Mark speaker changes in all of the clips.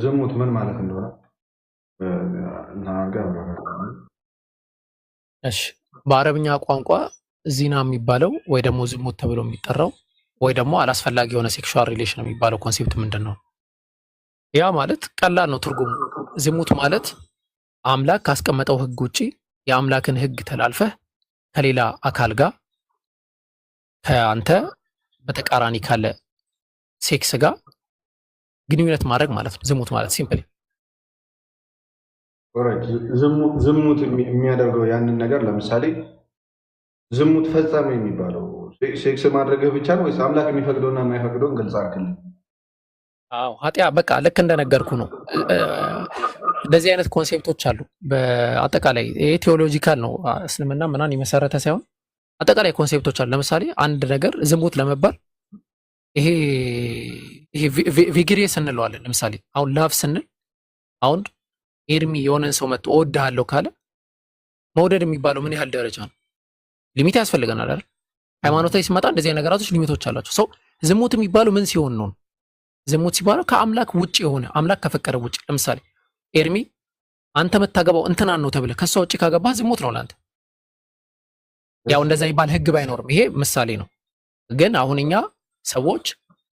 Speaker 1: ዝሙት ምን ማለት እንደሆነ እና አድርገህ አብራራ።
Speaker 2: እሺ፣ በአረብኛ ቋንቋ ዚና የሚባለው ወይ ደግሞ ዝሙት ተብሎ የሚጠራው ወይ ደግሞ አላስፈላጊ የሆነ sexual relation የሚባለው concept ምንድን ነው? ያ ማለት ቀላል ነው ትርጉሙ። ዝሙት ማለት አምላክ ካስቀመጠው ሕግ ውጪ የአምላክን ሕግ ተላልፈህ ከሌላ አካል ጋር፣ ከአንተ በተቃራኒ ካለ sex ጋር ግንኙነት ማድረግ ማለት ነው። ዝሙት ማለት simply።
Speaker 1: Alright፣ ዝሙት የሚያደርገው ያንን ነገር፣ ለምሳሌ ዝሙት ፈጸመ የሚባለው ሴክስ ማድረግህ ብቻ ነው ወይስ አምላክ የሚፈቅደውና የማይፈቅደውን ግልጽ አድርግልኝ።
Speaker 2: አዎ፣ ኃጢያ በቃ ልክ እንደነገርኩ ነው። እንደዚህ አይነት concept ኦች አሉ። በአጠቃላይ ይሄ theological ነው፣ እስልምና ምናምን የመሰረተ ሳይሆን አጠቃላይ concept ኦች አሉ። ለምሳሌ አንድ ነገር ዝሙት ለመባል ይሄ vigorous እንለዋለን። ለምሳሌ አሁን love ስንል፣ አሁን ኤርሚ የሆነን ሰው መጥቶ እወድሃለሁ ካለ መውደድ የሚባለው ምን ያህል ደረጃ ነው? Limit ያስፈልገናል አይደል? ሃይማኖታዊ ሲመጣ እንደዚህ አይነት ነገራቶች limit ኦች አሏቸው። So ዝሙት የሚባለው ምን ሲሆን ነው? ዝሙት ሲባለው ከአምላክ ውጭ የሆነ፣ አምላክ ከፈቀደ ውጭ። ለምሳሌ ኤርሚ አንተ የምታገባው እንትናን ነው ተብለህ ከሷ ውጭ ካገባህ ዝሙት ነው ለአንተ። ያው እንደዛ ይባል ህግ ባይኖርም ይሄ ምሳሌ ነው። ግን አሁን እኛ ሰዎች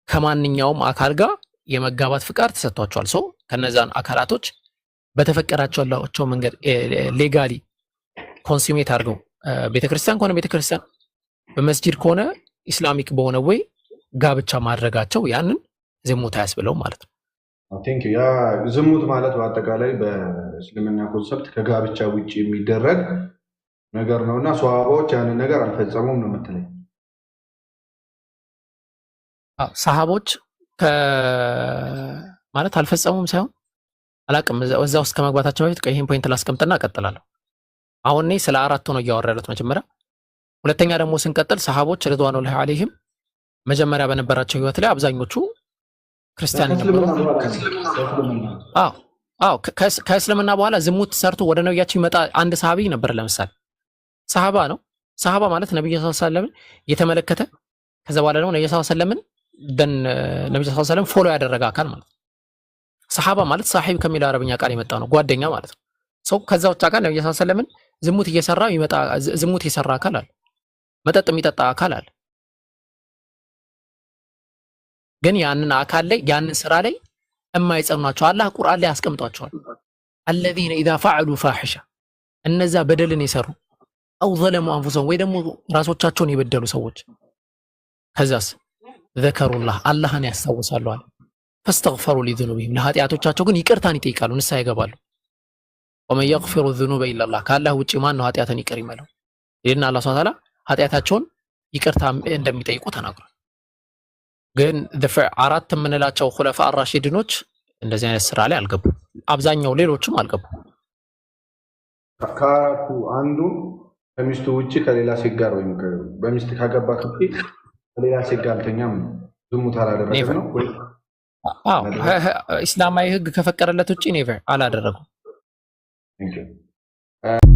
Speaker 2: ከማንኛውም አካል ጋር የመጋባት ፍቃድ ተሰጥቷቸዋል። So ከነዛን አካላቶች በተፈቀዳቸው መንገድ legally consummate አድርገው፣ ቤተክርስቲያን ከሆነ ቤተክርስቲያን፣ በመስጂድ ከሆነ Islamic በሆነ ወይ ጋብቻ ማድረጋቸው ያንን ዝሙት አያስብለውም ማለት ነው።
Speaker 1: Thank you። ያ ዝሙት ማለት በአጠቃላይ በእስልምና concept ከጋብቻ ውጭ የሚደረግ ነገር ነው እና ሰሃባዎች ያንን ነገር አልፈጸሙም ነው የምትለኝ?
Speaker 2: አዎ፣ ሰሃቦች ማለት አልፈጸሙም ሳይሆን አላቅም። እዛ ውስጥ ከመግባታችን በፊት ቆይ ይሄን point ላስቀምጥና እቀጥላለሁ። አሁን እኔ ስለ አራቱ ነው እያወራ ያለሁት መጀመሪያ። ሁለተኛ ደግሞ ስንቀጥል ሰሃቦች رضوان الله عليهم መጀመሪያ በነበራቸው ህይወት ላይ አብዛኞቹ ክርስቲያን ነበሩ።
Speaker 1: ከእስልምና በኋላ ነው። ከእስልምና
Speaker 2: አዎ፣ ከእስልምና በኋላ ዝሙት ሰርቶ ወደ ነቢያችን ይመጣ አንድ ሰሃቢ ነበር። ለምሳሌ ሰሃባ ነው። ሰሃባ ማለት ነብዩ صلى الله عليه وسلم ን የተመለከተ፣ ከዛ በኋላ ደግሞ ነብዩ صلى الله عليه وسلم ን then ነብዩ صلى الله عليه وسلم follow ያደረገ አካል ማለት ነው። ሰሃባ ማለት صاحب ከሚለው አረብኛ ቃል የመጣ ነው፣ ጓደኛ ማለት ነው። So ከዛ ውጭ አካል ነብዩ صلى الله عليه وسلم ን ዝሙት እየሰራ ይመጣ፣ ዝሙት የሰራ አካል አለ፣ መጠጥ የሚጠጣ አካል አለ። ግን ያንን አካል ላይ፣ ያንን ስራ ላይ የማይጸኑ ናቸው። አላህ ቁርአን ላይ አስቀምጧቸዋል። الذين إذا فعلوا فاحشة፣ እነዛ በደልን የሰሩ፣ أو ظلموا أنفسهم፣ ወይ ደግሞ ራሶቻቸውን የበደሉ ሰዎች፣ ከዛስ ذكروا الله፣ አላህን ያስታውሳሉ አለ። فاستغفروا لذنوبهم፣ ለኃጢአቶቻቸው ግን ይቅርታን ይጠይቃሉ፣ ንስሐ ይገባሉ። ومن يغفر الذنوب إلا الله፣ ከአላህ ውጭ ማን ነው ኃጢአትን ይቅር የሚለው? ይህን አላህ سبحانه وتعالى ኃጢአታቸውን ይቅርታ እንደሚጠይቁ ተናግሯል። ግን አራት የምንላቸው خلفاء الراشدين ኦች እንደዚህ አይነት ስራ ላይ አልገቡም። አብዛኛው ሌሎችም አልገቡም።
Speaker 1: ከአራቱ አንዱ ከሚስቱ ውጭ ከሌላ ሴት ጋር ወይም በሚስት ካገባት ውጭ ከሌላ ሴት ጋር አልተኛም ነው። ዝሙት አላደረገም
Speaker 2: Never።
Speaker 1: ነው ወይ?
Speaker 2: አዎ፣ ኢስላማዊ ህግ ከፈቀደለት ውጭ never አላደረጉም።
Speaker 1: Thank you.